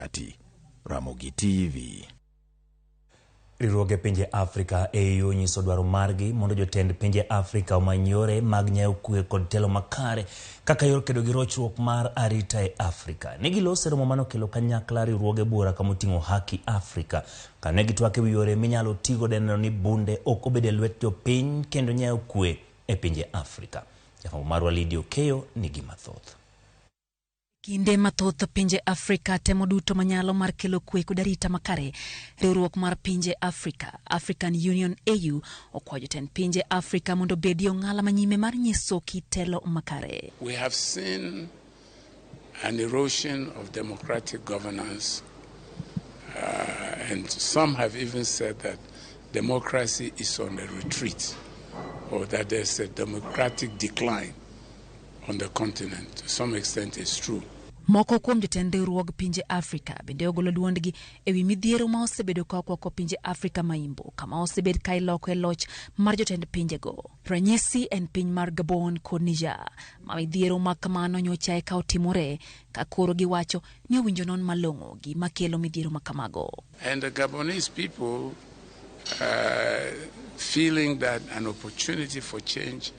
Ongati, Ramogi TV. Riwruoge pinje Afrika AU onyiso dwaro margi mondo jotend pinje Afrika omany yore mag nyayo kwe kod telo makare kaka yor kedo gi rochruok mar arita e Afrika. Ne giloso e romo manokelo kanyakla riwruoge buora kamoting'o Haki Afrika. Kane gitwak ewi yore minyalo tigodo e neno ni bunde ok obedo e lwet jopiny kendo nyayo kwe e pinje Afrika. Jafwambo marwa Lydia Okeyo nigi mathoth. Kinde mathoth pinje Afrika temo duto manyalo mar kelo kwe kod arita makare. Riwruok mar pinje Afrika, African Union AU, okwayo jotend pinje Afrika mondo obedi ong'ala manyime mar nyiso kitelo makare. We have seen an erosion of democratic governance, and some have even said that democracy is on a retreat, or that there's a democratic decline on the continent. To some extent, it's true. Moko kuom jotend riwruog pinje Afrika bende ogolo duondgi ewi midhiero ma osebedo ka okwako pinje Afrika maimbo kama osebed ka iloko e loch mar jotend pinjego. Ranyisi en piny mar Gabon kod Niger ma midhiero ma kamano nyocha eka otimore ka koro giwacho ni owinjo non malong'o gima kelo midhiero ma kamago. And the Gabonese people feeling that an opportunity for change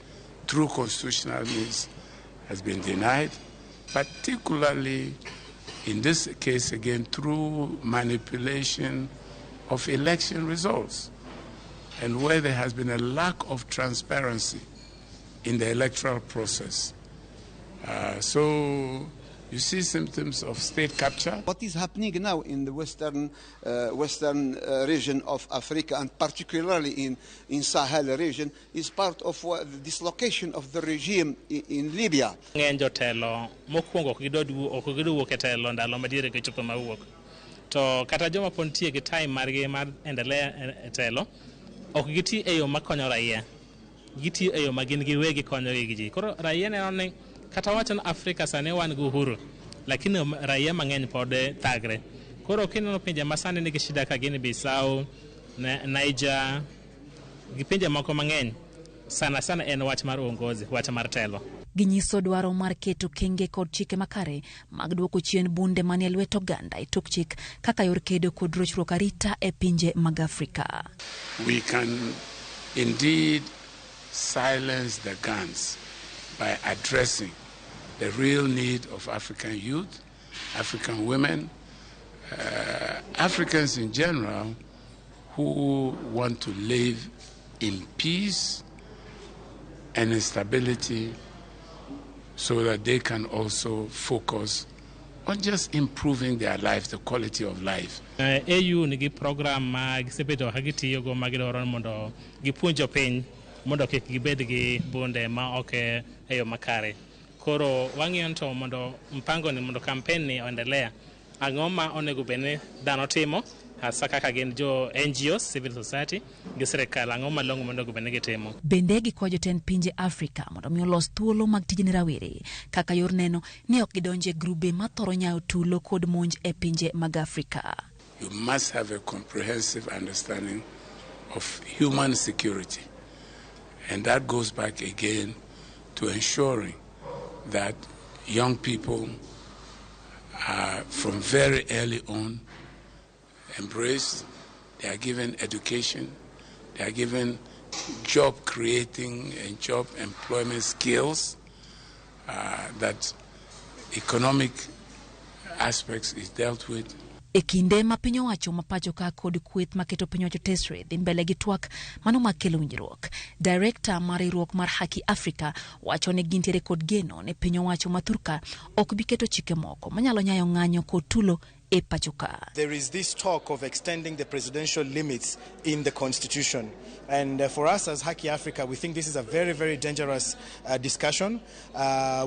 through constitutional means has been denied, particularly in this case again through manipulation of election results, and where there has been a lack of transparency in the electoral process. So you see symptoms of state capture. What is happening now in the western region of Africa, and particularly in Sahel region, is part of the dislocation of the regime in Libya. Ng'eny jotelo mokwongo ok gidwa wuok e telo ndalo madiere gichopo mawuok to kata joma pod nitie gi time margi mar endelea e telo ok giti e yo makonyo raia, gitiyo e yo ma gin giwegi konyogi gi ji. Koro raia neno ni kata wacho ni Afrika sani wan gi uhuru, lakini raia mang'eny pod thagre. Koro kineno pinje ma sani nigi shida ka gin Bissau, Niger gi pinje moko mang'eny, sana sana en wach mar uongozi, wach mar telo. Ginyiso dwaro mar keto kenge kod chike makare mag duoko chien bunde manie lwet oganda e tok chik kaka yor kedo kod rochruok arita e pinje mag Afrika. We can indeed silence the guns by addressing the real need of African youth, African women, Africans in general who want to live in peace and in stability so that they can also focus on just improving their life, the quality of life. AU nigi program ma gisebedo ka gitiyogo ma gidwaro ni mondo gipuonj jopiny mondo kik gibed gi bunde ma ok e yo makare. Koro wang'iyo ni to mondo mpango ni mondo campaign ni oendelea, ang'o ma onego bed ni dhano timo hasa kaka gin jo NGOs, civil society gi sirikal, ang'o malong'o monego bed ni gitimo. Bende gikwayo jotend pinje Afrika mondo mi olos thuolo mag tije ne rawere kaka yor neno ni ok gidonjo e grube mathoro nyayo tulo kod monj e pinje mag Afrika. You must have a comprehensive understanding of human security. And that goes back again to ensuring that young people are from very early on embraced, they are given education, they are given job creating and job employment skills, that economic aspects is dealt with. E kinde ma piny owacho ma pacho ka kod kweth maketo piny owacho tesre dhi mbele gi twak mano mar kelo winjruok. Director mar riwruok mar Haki Africa wacho ni gintiere kod geno ni piny owacho ma thurka ok bi keto chike moko manyalo nyayo ng'anyo kod tulo e pacho ka. There is this talk of extending the presidential limits in the constitution. And for us as Haki Africa, we think this is a very, very dangerous discussion.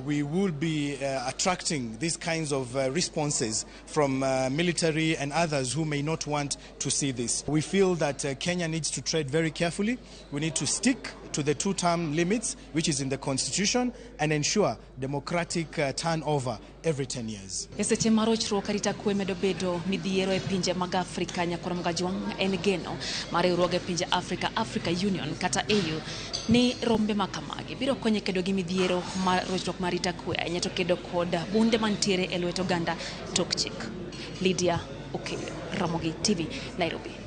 We will be attracting these kinds of responses from military and others who may not want to see this. We feel that Kenya needs to tread very carefully. We need to stick to the two-term limits, which is in the constitution, and ensure democratic turnover every 10 years. E seche ma rochruok arita kwe medo bedo midhiero e pinje mag Afrika, nyakwar Mgajwang' en geno mar riwruoge pinje Afrika, Africa Union kata AU, ni rombe ma kamagi biro konyo e kedo gi midhiero mar rochruok mar arita kwe, ahinya to kedo kod bunde mantiere e lwet oganda tok chik. Lydia Okello, Ramogi TV, Nairobi.